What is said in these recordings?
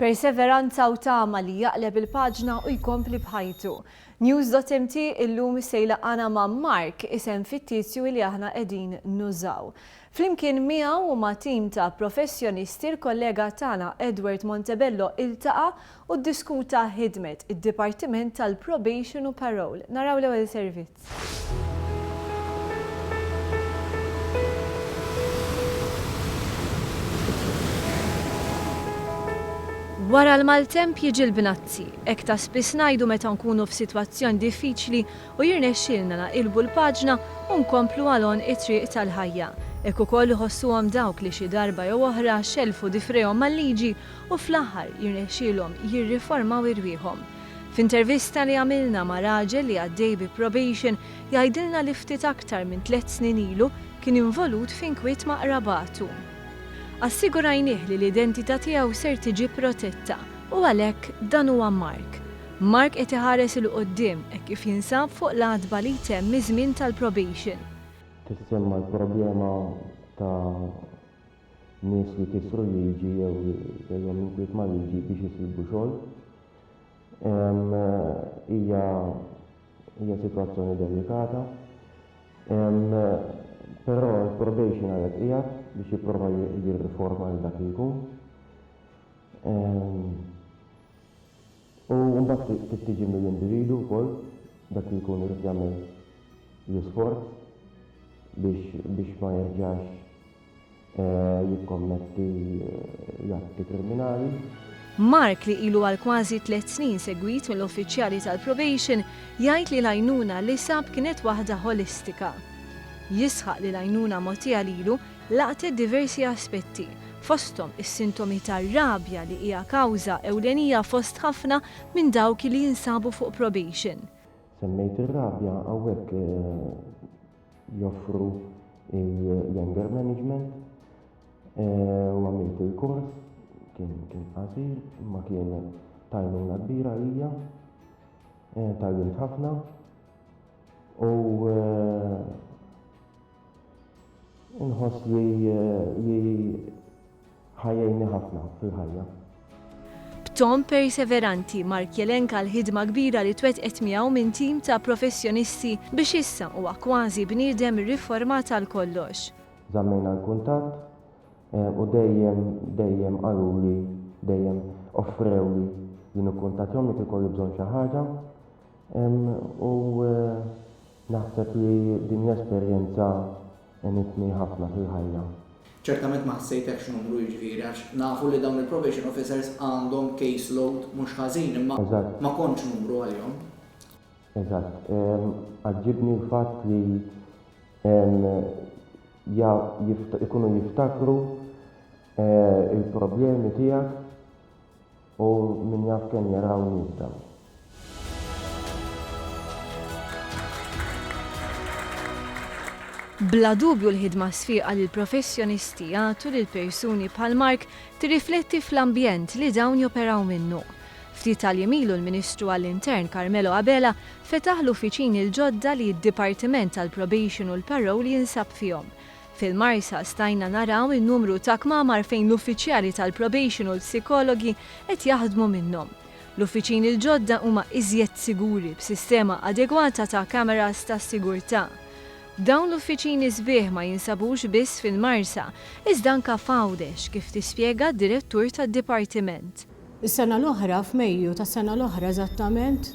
Perseveranza u tama li jaqleb il-paġna u jkompli b'ħajtu. News.mt illum se jlaqqagħna ma' Mark, isem fittizju li aħna qegħdin nużaw. Flimkien miegħu u ma' tim ta' professjonisti l-kollega tagħna Edward Montebello iltaqa' u ddiskuta ħidmet id-Dipartiment tal-Probation u Parole. Naraw l-ewwel servizz. Wara l-maltemp jiġi l-bnazzi. Hekk ta' spiss ngħidu meta nkunu f'sitwazzjoni diffiċli u jirnexxielna naqilbu l-paġna u nkomplu għal għonq it-triq tal-ħajja. Hekk ukoll iħossuhom dawk li xi darba jew oħra xellfu difrejhom mal-liġi u fl-aħħar jirnexxielhom jirriformaw irwieħhom. F'intervista li għamilna ma' raġel li għaddej bi probation jgħidilna li ftit aktar minn tlett snin ilu kien involut f'inkwiet ma' qrabatu. Assigurajnih li l-identità tiegħu ser tiġi protetta u għalhekk dan huwa Mark. Mark qed iħares 'il quddiem hekk kif jinsab fuq l-għatba li jtemm iż-żmien tal-probation. Tissemma l-problema ta' nies li kisru l-liġi jew li kellhom inkwiet mal-liġi biex isibu xogħol. Hija hija sitwazzjoni delikata. Però l-probation għalhekk qiegħed biex jipprova jirriforma lil dak li jkun. U mbagħad trid tiġi mill-individwu wkoll, dak li jkun irid jagħmel l-isforz biex biex ma jerġax jikkommetti l-atti kriminali. Mark, li ilu għal kważi tlett snin segwit mill-uffiċjali tal-probation, jgħid li l-għajnuna li sab kienet waħda ħolistika. Jisħaq li l-għajnuna mogħtija lilu laqtet diversi aspetti, fosthom is-sintomi tar-rabja li hija kawża ewlenija fost ħafna minn dawk li jinsabu fuq probation. Semmejt ir-rabja hawnhekk joffru l-anger management u għamilt il-kors, kien kien qasir, imma kien t'għajnuna kbira għalija, tgħallimt ħafna u Inħoss li li ħa jgħinni ħafna fil-ħajja. B'ton perseveranti, Mark jelenka l-ħidma kbira li twettqet miegħu minn tim ta' professjonisti biex issa huwa kważi bniedem riformat għal kollox. Żammejna l-kuntatt u dejjem, dejjem qaluli, dejjem offrewli li nikkuntattjahom jekk ikolli bżonn xi ħaġa. U Naħseb li din l-esperjenza għenitni ħafna fil-ħajja. Ċertament ma ħassejtekx numru jiġifieri għax nafu li dawn il-probation officers għandhom case load mhux ħażin imma ma kontx numru għalihom. Eżatt. Għaġġibni l-fatt li ikunu jiftakru l-problemi tiegħek U min jaf kemm jaraw nies dawn. Bla dubju l-ħidma sfiqa li l-professjonisti jagħtu lil persuni bħal Mark tirrifletti fl-ambjent li dawn joperaw minnu. Ftit tal-jiem ilu l-Ministru għall-Intern Carmelo Abela fetaħ l-uffiċini l-ġodda li d-Dipartiment tal-Probation u l-Parole jinsab fihom. Fil-Marsa stajna naraw in-numru ta' kmamar fejn l-uffiċjali tal-probation u l-psikologi qed jaħdmu minnhom. L-uffiċini l-ġodda huma iżjed siguri b'sistema adegwata ta' cameras tas-sigurtà. Dawn l-uffiċini sbieħ ma jinsabux biss fil-Marsa, iżda anka f'Għawdex, kif tispjega d-Direttur tad-Dipartiment. Is-sena l-oħra, f'Mejju tas-sena l-oħra eżattament,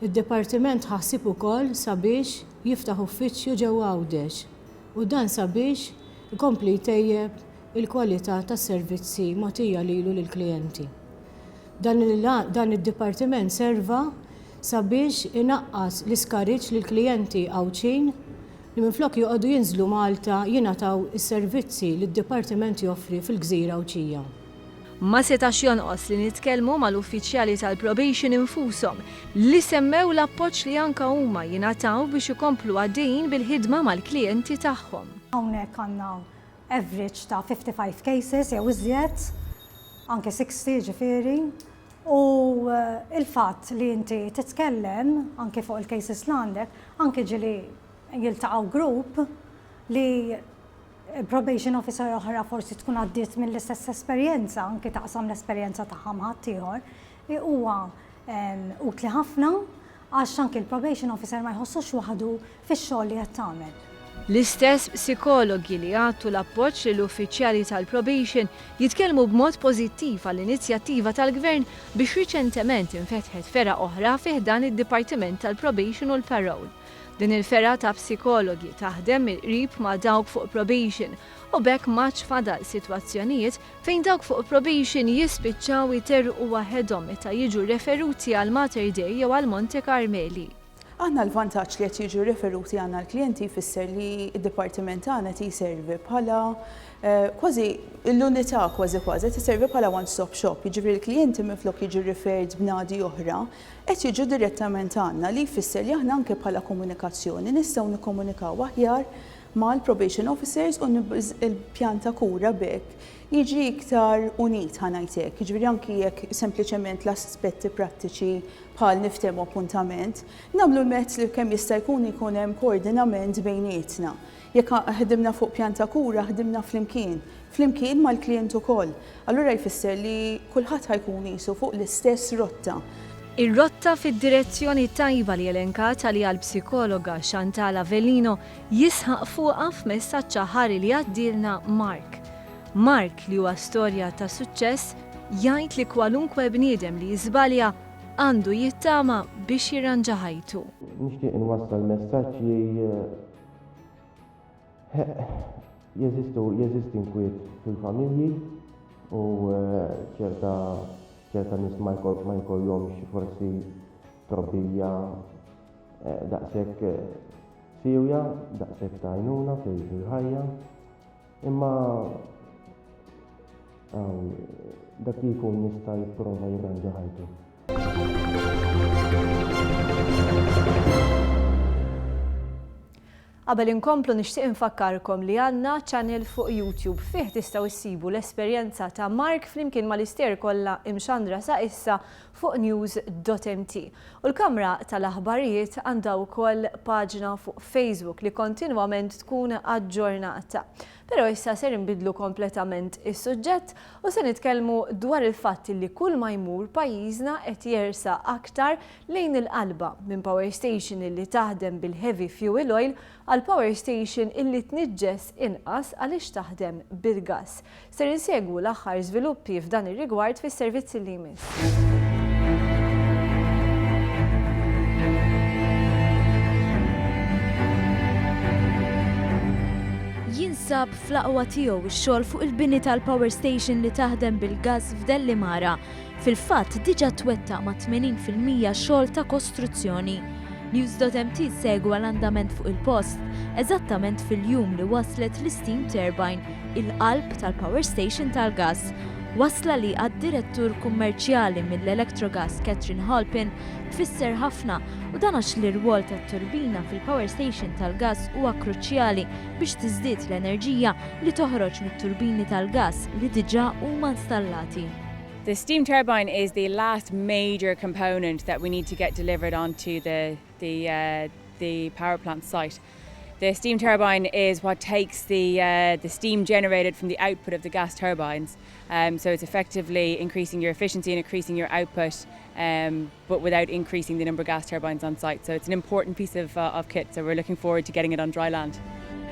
id-Dipartiment ħa ħsieb ukoll sabiex jiftaħ uffiċċju ġewwa Għawdex. u dan sabiex ikompli jtejjeb il-kwalità tas-servizzi mogħtija lilu lill-klijenti. Dan dan id-dipartiment serva sabiex inaqqas l-iskariġġ lill-klijenti Għawdxin li minflok joqogħdu jinżlu Malta jingħataw is-servizzi li d-dipartiment joffri fil-gżira Għawdxija. Ma setax jonqos li nitkellmu mal-uffiċjali tal-probation infushom li semmew l-appoġġ li anka huma jingħataw biex ikomplu għaddejjin bil-ħidma mal-klijenti tagħhom. Hawnhekk għandna average ta' 55 cases jew iżjed, anke 60 jiġifieri, u l-fatt li inti titkellem anke fuq il-cases li għandek, anke ġieli jiltaqgħu group li. probation officer oħra forsi tkun għaddiet mill-istess esperjenza, anki taqsam l-esperjenza tagħha ma' ħaddieħor, huwa utli ħafna għax anki l-probation officer ma jħossux waħdu fix-xogħol li qed tagħmel. L-istess psikologi li jagħtu l-appoġġ lill-uffiċjali tal-probation jitkellmu b'mod pożittiv għall-inizjattiva tal-Gvern biex riċentement infetħet fergħa oħra fi ħdan id-Dipartiment tal-Probation u l-Parole. Din il-fergħa ta' psikologi taħdem mill-qrib ma' dawk fuq probation u b'hekk m'għadx fadal sitwazzjonijiet fejn dawk fuq probation jispiċċaw iterrqu waħedhom meta jiġu referuti għal Mater Dei jew għal Monte Carmeli. Aħna l-vantaġġ li qed jiġu referuti għandna l-klijenti jfisser li d-dipartiment tagħna qed jservi bħala kważi l-unità kważi kważi qed iservi bħala one stop shop. Jiġifieri l-klijenti minflok jiġu referred bnadi oħra, qed jiġu direttament għandna li jfisser li aħna anke bħala komunikazzjoni nistgħu nikkomunikaw aħjar mal-probation officers u l-pjan ta' kura b'hekk jiġi iktar unit ħa ngħid hekk. Jiġifieri anki jekk sempliċement l-aspetti prattiċi bħal niftehmu appuntament, nagħmlu l-mezz li kemm jista' jkun ikun hemm koordinament bejnietna. Jekk ħdimna fuq pjan ta' kura, ħdimna flimkien, flimkien mal-klijent ukoll. Allura jfisser li kulħadd ħa jkun qisu fuq l-istess rotta. Ir-rotta fid-direzzjoni t-tajba li elenkat għaliha l-psikologa Chantal Avellino jisħaq fuqha f'messaġġ aħħari li għaddielna Mark. Mark, li huwa storja ta' suċċess, jgħid li kwalunkwe bniedem li jiżbalja għandu jittama biex jirranġa ħajtu. Nixtieq inwassal messaġġ li jeżistu jeżisti nkwiet fil-familji u ċerta ċerta nies ma jkollhomx forsi trobbija daqshekk siewja, daqshekk ta' għajnuna fil-ħajja. Imma dak li jkun jista' jipprova jirranġa ħajtu. Qabel inkomplu nixtieq infakkarkom li għandna channel fuq YouTube fih tistgħu issibu l-esperjenza ta' Mark flimkien mal-istejjer kollha imxandra sa issa fuq news.mt. U l-Kamra tal-Aħbarijiet għandha wkoll paġna fuq Facebook li kontinwament tkun aġġornata. Però issa ser inbiddlu kompletament is-suġġett u se nitkellmu dwar il-fatt li kull ma jmur pajjiżna qed jersaq aktar lejn il-qalba minn power station illi taħdem bil-heavy fuel oil għal power station illi tniġġes inqas għaliex taħdem bil-gass. Ser insegwu l-aħħar żviluppi f'dan ir-rigward fis-servizz li jmiss. Jinsab fl-aqwa tiegħu x-xogħol fuq il-bini tal-power station li taħdem bil-gass f'Dellimara. Fil-fatt diġà twettaq ma' 80% xogħol ta' kostruzzjoni. News.mt segwa l-andament fuq il-post, eżattament fil-jum li waslet l-steam turbine, il-qalb tal-power station tal-gass. Wasla li għad-Direttur Kummerċjali mill-Electrogas Catherine Halpin tfisser ħafna u dan għax l-irwol tat-turbina fil-power station tal-gass huwa kruċjali biex tiżdied l-enerġija li toħroġ mit-turbini tal-gass li diġà huma installati. The steam turbine is the last major component that we need to get delivered onto the, the, uh, the power plant site. The steam turbine is what takes the, uh, the steam generated from the output of the gas turbines. Um, so it's effectively increasing your efficiency and increasing your output, um, but without increasing the number of gas turbines on site. So it's an important piece of, uh, of kit, so we're looking forward to getting it on dry land.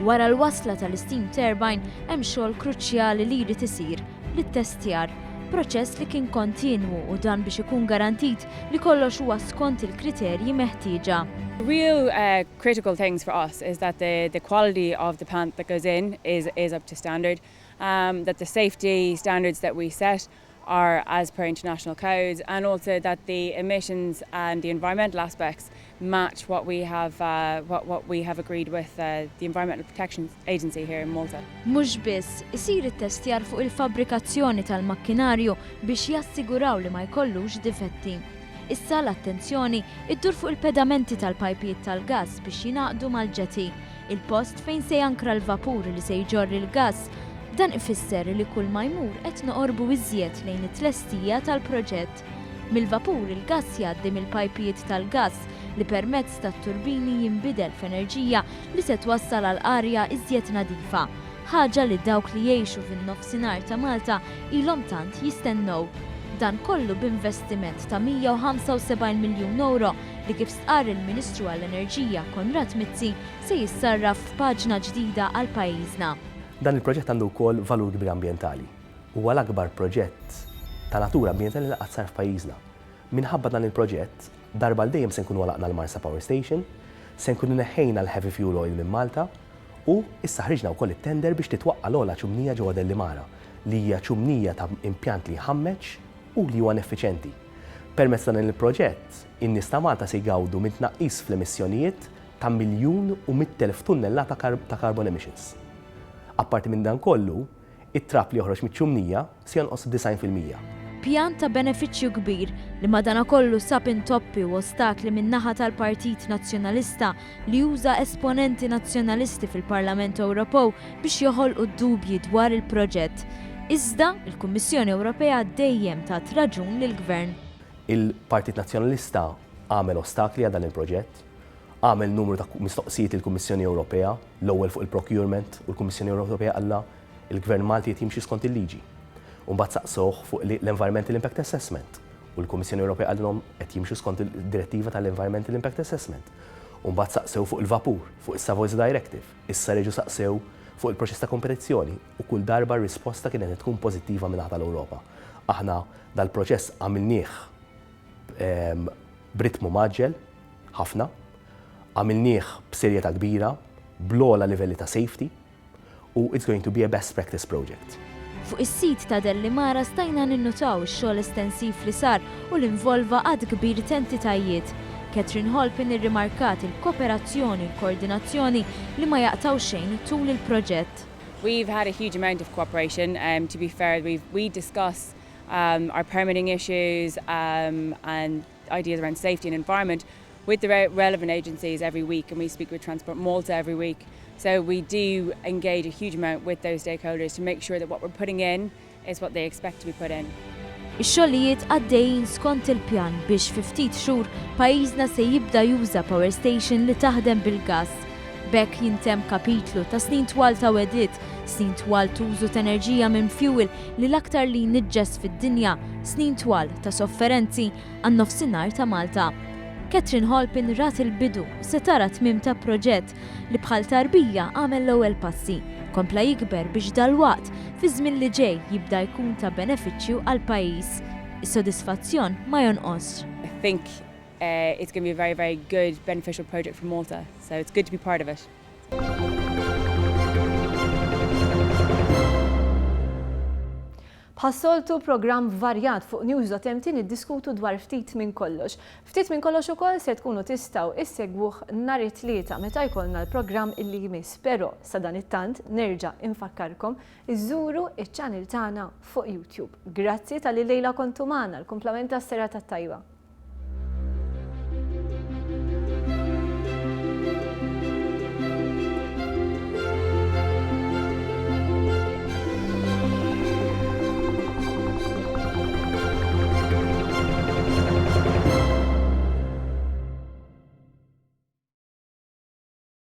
Wara l-wasla tal-steam turbine hemm xogħol kruċjali li jrid isir, l-ittestjar, proċess li kien kontinwu u dan biex ikun garantit li kollox huwa skont il-kriterji meħtieġa. Real uh, critical things for us is that the, the quality of the plant that goes in is, is up to standard, um, that the safety standards that we set are as per international codes and also that the emissions and the environmental aspects match what we have, uh, what, what we have agreed with uh, the Environmental Protection Agency here in Malta. Mhux biss, isir ittestjar fuq il-fabbrikazzjoni tal-makkinarju biex jassiguraw li ma jkollux difetti. Issa l-attenzjoni iddur fuq il-pedamenti tal-pajpijiet tal-gass biex jingħaqdu mal-jetty, il-post fejn se jankra l-vapur li se jġorr il-gass. Dan ifisser li kull ma jmur qed noqorbu iżjed lejn it-tlestija tal-proġett. Mill-vapur il-gass jgħaddi mill-pajpijiet tal-gass li permezz tat-turbini jinbidel f'enerġija li se twassal għal arja iżjed nadifa. Ħaġa li dawk li jgħixu fin-Nofsinhar ta' Malta ilhom tant jistennew. Dan kollu b'investiment ta' 175 miljun ewro li kif stqarr il-Ministru għall-Enerġija Konrad Mizzi se jissarraf f'paġna ġdida għal pajjiżna. Dan il-proġett għandu wkoll valur kbir ambjentali. Huwa l-akbar proġett ta' natura ambjentali li qatt sar f'pajjiżna. Minħabba dan il-proġett, darba għal dejjem se nkunu għalaqna l-Marsa Power Station, se nkunu neħħejna l-heavy fuel oil minn Malta u issa ħriġna wkoll it-tender biex titwaqqa' l-ogħla ċumnija ġewwa Dellimara, li hija ċumnija ta' impjant li jħammeġ u li huwa ineffiċjenti. Permezz ta' dan il-proġett, in-nies ta' Malta se jgawdu minn tnaqqis fl-emissjonijiet ta' 1,100,000 tunnellata ta' carbon emissions. Apparti minn dan kollu, it-trab li joħroġ miċ-ċumnija se jonqos b'90%. Pjan ta' benefiċċju kbir li madanakollu sab intoppi u ostakli min-naħa tal-Partit Nazzjonalista li uża esponenti Nazzjonalisti fil-Parlament Ewropew biex joħolqu dubji dwar il-proġett. Iżda, il-Kummissjoni Ewropea dejjem tat raġun lill-Gvern. Il-Partit Nazzjonalista għamel ostakli għal dan il-proġett, għamel numru ta' mistoqsijiet lill-Kummissjoni Ewropea, l-ewwel fuq il-procurement u l-Kummissjoni Ewropea qallha Il-Gvern Malti qed jimxi skont il-liġi. U mbagħad saqsewh fuq l-Environmental Impact Assessment u l-Kummissjoni Ewropea qalilhom qed jimxu skont id-direttiva tal-Environmental Impact Assessment. U mbagħad saqsew fuq il-vapur, fuq is-Savoys Directive. Issa reġgħu saqsew fuq il-proċess ta' kompetizzjoni u kull darba r-risposta kienet qed tkun pożittiva min-naħa tal-Ewropa. Aħna dal-proċess għamilnieh b'ritmu mgħaġġel ħafna, għamilnieh b'serjetà kbira, bl-ogħla livelli ta' safety, u it's going to be a best practice project. Fuq is-sit ta' Dellimara stajna ninnutaw ix-xogħol estensiv li sar u li nvolva għadd kbir t'entitajiet. Catherine Holpin irrimarkat il-koperazzjoni u l-koordinazzjoni li ma jaqtgħu xejn tul il-proġett. We've had a huge amount of cooperation, to be fair we've we discuss our permitting issues and ideas around safety and environment with the relevant agencies every week and we speak with Transport Malta every week. So we do engage a huge amount with those stakeholders to make sure that what we're putting in is what they expect to be put in. Ix-xogħlijiet għaddejjin skont il-pjan biex fi ftit xhur pajjiżna se jibda juża power station li taħdem bil-gass. B'hekk jintemm kapitlu ta' snin twal ta' wegħdiet, snin twal t'użu t'enerġija minn fjuwil li l-aktar li jniġġes fid-dinja, snin twal ta' sofferenzi għan-Nofsinhar ta' Malta. Catherine Holpin rat il-bidu u se tara t-tmiem ta' proġett li bħal tarbija għamel l-ewwel passi, kompla jikber biex dalwaqt, fiż-żmien li ġej, jibda jkun ta' benefiċċju għall-pajjiż. Is-sodisfazzjon ma jonqosx. I think it's going to be a very, very good beneficial project for Malta, so it's good to be part of it. Bħas-soltu programm varjat fuq News.mt niddiskutu dwar ftit minn kollox. Ftit minn kollox ukoll se tkunu tistgħu issegwuh nhar it-Tlieta meta jkollna l-programm illi jmiss, però sadanittant nerġa' infakkarkom iżżuru ċ-channel tagħna fuq YouTube. Grazzi talli llejla kontu magħna, l-kumplament tas-serata t-tajba.